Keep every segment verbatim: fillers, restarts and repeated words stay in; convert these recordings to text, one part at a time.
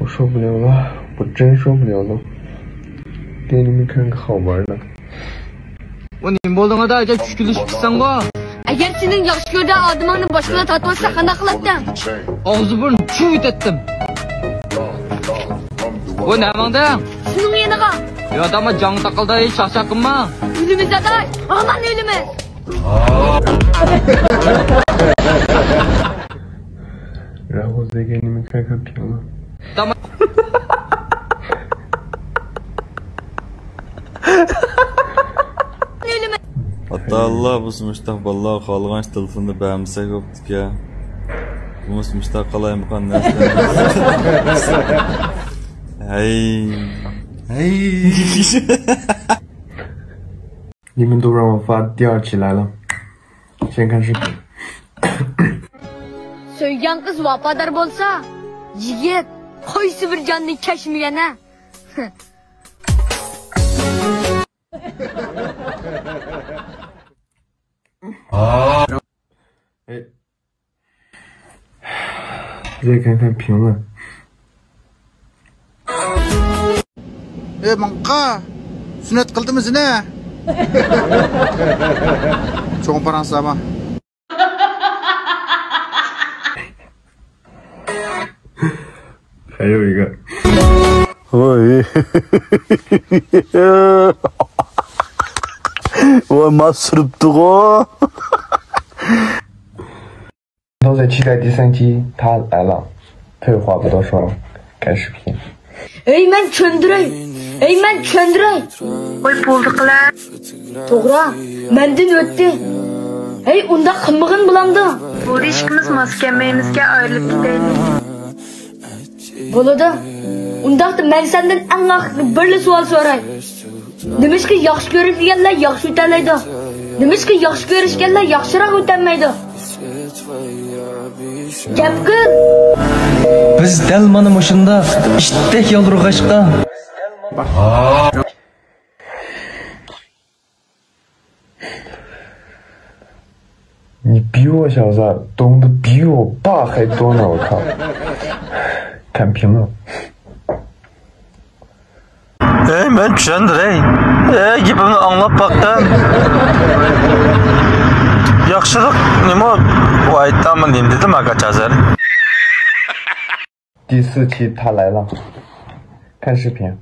受不了了，我真受不了了。给你们看个好玩的。 ئۇ نېمە بولدۇڭ ئادا، ئەجەب چۈشكۈنلىشىپ كېتىسەنغۇ؟ ئەگەر سېنىڭ ياخشى كۆرىدىغان ئادىمىڭنى باشقىلار تارتىۋالسا قانداق قىلاتتىڭ؟ ئاغزى بۇرنى چۈۋۈتەتتىم. ۋاي، نەمەڭدىڭ؟ شۇنىڭ يېنىغا. يا ئاداما جاڭ تاقىلدا، ھېچ چاقچاق قىلما. ئۆلىمىز ئاداش، ھامان ئۆلىمىز. راغۇز دېگەن نېمە كاكا پىيالا؟ ئاتا ئاللا، بۇ مۇشتاق بالىلار خالىغانچە تېلېفوننى بەرمىسەك بوپتىكەن. بۇ مۇشتاق قالايمىقان نەرسىلەر. ھەي. ھەي. 你们都让我发第二期来了，先看视频。 سۆيگەن قىز ۋاپادار بولسا، يىگىت قايسى بىر جاننى كەچمىگەن ھە؟ 哎，再看看评论。 ئەي ماڭقا، سۈننەت قىلدىمۇ زىنە؟ چوڭ پاراڭ ساما. 还有一个。 ۋوي. ۋوي، ماس سۈرۈپتىغۇ. 都在期待第三期，它来了。废话不多说，看视频。 ھەي مەن چۈشەندۈرەي، ھەي مەن چۈشەندۈرەي. ۋاي بولدى قىلە. توغرا، مەندىن ئۆتتى. ھەي ئۇنداق قىلمىغىن بولامدۇ؟ بولدى ئىككىمىز ماس كەلمەيمىزكەن، ئايرىلىپ كېتەيلى. بولىدۇ. ئۇنداقتا مەن سەندىن ئەڭ ئاخىرقى بىرلا سوئال سوراي. نېمىشقا ياخشى كۆرۈلگەنلەر ياخشى ئۆتەلەيدۇ؟ نېمىشقا ياخشى كۆرۈشكەنلەر ياخشىراق ئۆتەلمەيدۇ؟ گەپ قىل! بىز دەل مانا مۇشۇنداق ئىتتەك يالۋۇرغاچقا. 你比我小子懂得比我爸还多呢，我靠！看评论。 ئەي مەن چۈشەندۈرەي. ئەي گېپىمنى ئاڭلاپ باققىن. ياخشىلىق نېمە؟ ۋاي تامام، نېمە دېدىم ئاكاچ ھازىر؟ 第四期他来了，看视频。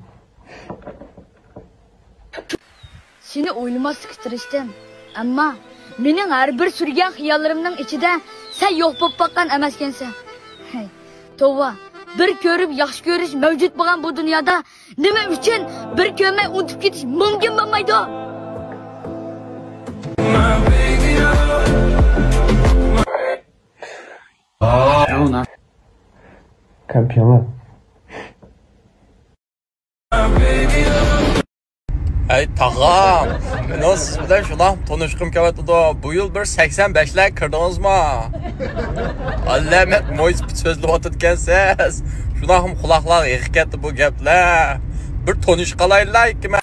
سېنى ئويلىماسلىققا تىرىشتىم، ئەمما مېنىڭ ھەر بىر سۈرگەن خىياللىرىمنىڭ ئىچىدە سەن يوق بولۇپ باققان ئەمەسكەنسەن. ھەي، توۋا، بىر كۆرۈپ ياخشى كۆرۈش مەۋجۇت بولغان بۇ دۇنيادا نېمە ئۈچۈن بىر كۆرمەي ئۇنتۇپ كېتىش مۇمكىن بولمايدۇ؟ 看评论。 ئەي تاغام، مېنىڭ سىز بىلەن شۇنداق تونۇشقۇم كېلىۋاتىدۇ. بۇ يىل بىر سەكسەن بەشلەرگە كىردىڭىزمۇ؟ ئەللەمەت مويسىپىت سۆزلىۋاتىدىكەنسىز. شۇنداقمۇ قۇلاقلارغا ئېغىپ كەتتى بۇ گەپلەر. بىر تونۇشقالايلا ئىككىمىز.